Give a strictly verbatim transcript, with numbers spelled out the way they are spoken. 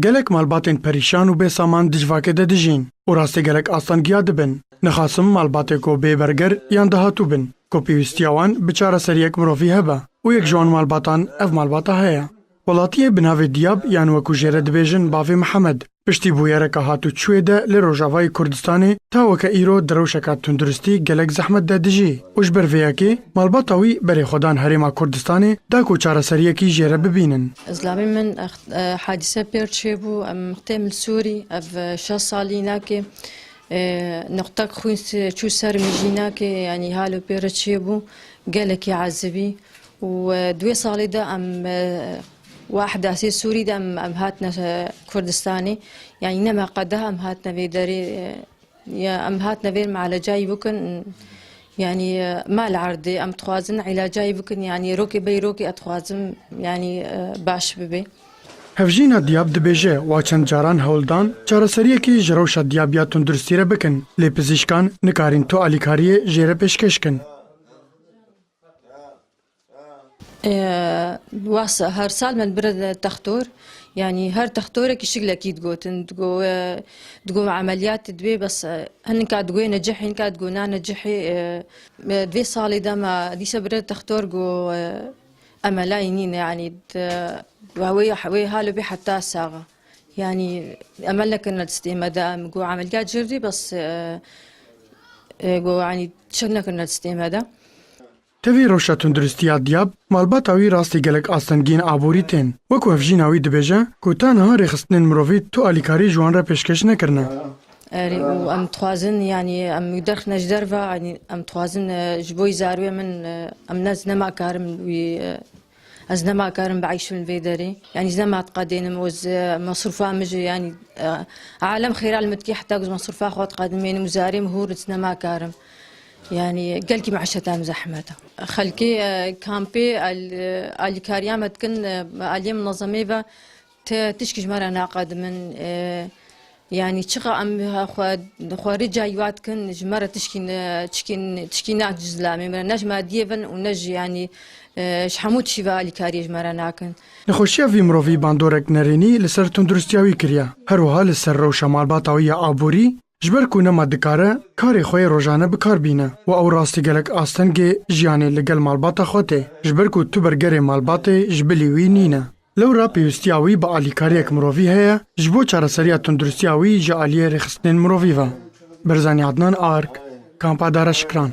Gelek malbatên perîşan û bêsaman di civakê de dijîn û rastî gelek astengiya dibin. Nixasim malbatê ku bê berger yan dahatû bin, ku pêwîstiya wan bi çareseriyek mirovî hebe û yek ji wan malbatan ev malbata heye. Welatiyê bi navê Diyab yan wekû jê re dibêjin Bavê Mihemed, piştî bûyereka hatûçûyê de li Rojavayê Kurdistanê ta weke îro di rewşeka tunduristî gelek zehmet de dijî û ji ber vê yekê malbata wî berê xwe dan Herêma Kurdistanê da ku çareseriyekî jê re bibînin. Zilamê min, e, hadîse pêr çêbû, em têm li Sûrî, ev, e, şeş salî nake, e, noqtek xwîn se-, çû ser mijî nake, yanî halo pêre çêbû, gelekî ezibî. û, e, di wê salê de em, e, wa ehdasê Sûrî de em, em hatine, e, Kurdistanê. Yanî nema qedeh em hatine vê derê, e, ya em hatine vê em elecayî bikin. Yanî, e, ma li erdê em dixwazin îlacayî bikin. Yanî rokê bey rokê ez dixwazim, yanî, e, baş bibe. Hevjîna Diyab dibêje, wa çend caran hewl dan çareseriyekî ji rewşa Diyab ya tunduristî re bikin, lê pizîşkan nikarîn tu alîkariyê jê re pêşkêş kin. Ee, wasa her sal me dibire textor. Yanî her textorekî şiklekî digotin. Digo, e, digo emeliyat dibe, bes, e, hinika digo necihî, hinika digo na necihî, e, e, divê salê de me dîse bire textor go, e, emelayî nîne, yanî, de, wê, wê halo bê heta saxa. Yanî emel nekirine distê me de, em go emeliyat cirdî, bes, e, e, go, yanî çek nekirine distê me de. Tevî rewşa tunduristiya Diyab, malbata wî rastî gelek astengiyên aborî tên. Wekû hevjîna wî dibêje ku ta niha rêxistinên mirovî tu alîkarî ji wan re pêşkêş nekirine. Erê, û em dixwazin, yanî em derxine ji derve, yanî em dixwazin, e, ji bo zarwê min, e, em ne, ez nema karim wî, e, ez nema karim bieyşim li vê derê. Yanî ez nema diqedênim, ez, e, mesrûfa min jî, yanî, e, alem xêra li min dikê, heta ku ez mesrûfa xwe diqedim, yanî zarê min hûr, ez nema karim. Yanî gelkî meşeta em zehmet e. Xelkê, e, kampê al-, e, alîkariya me dikin, e, aliyê minezemê ve te tişkî ji me re naqedimin. E, yanî çiqa em xwe, xwe rêca yiwa dikin, ji me re tişkî ne, tişkî, tişkî nakin ji zilamê me re. Ne ji me diyê vin û ne ji, yanî, e, ji hemû tişî ve alîkariyê ji me re nakin. Nexweşiya vî mirovî bandorek nerênî li ser tunduristiya wî kiriye. Her wiha li ser rewşa malbata wî ya aborî, ji ber ku nema dikare karê xwe yê rojane bi kar bîne û ew rastî gelek astengê jiyanê li gel malbata xwe tê, ji ber ku tu bergerê malbatê ji bilî wî nîne. Lewra pêwîstiya wî bi alîkariyek mirovî heye ji bo çareseriya tunduristiya wî ji aliyê rêxistinên mirovî ve. Berzanî Adnan Ark, Kampa Dara Şikran.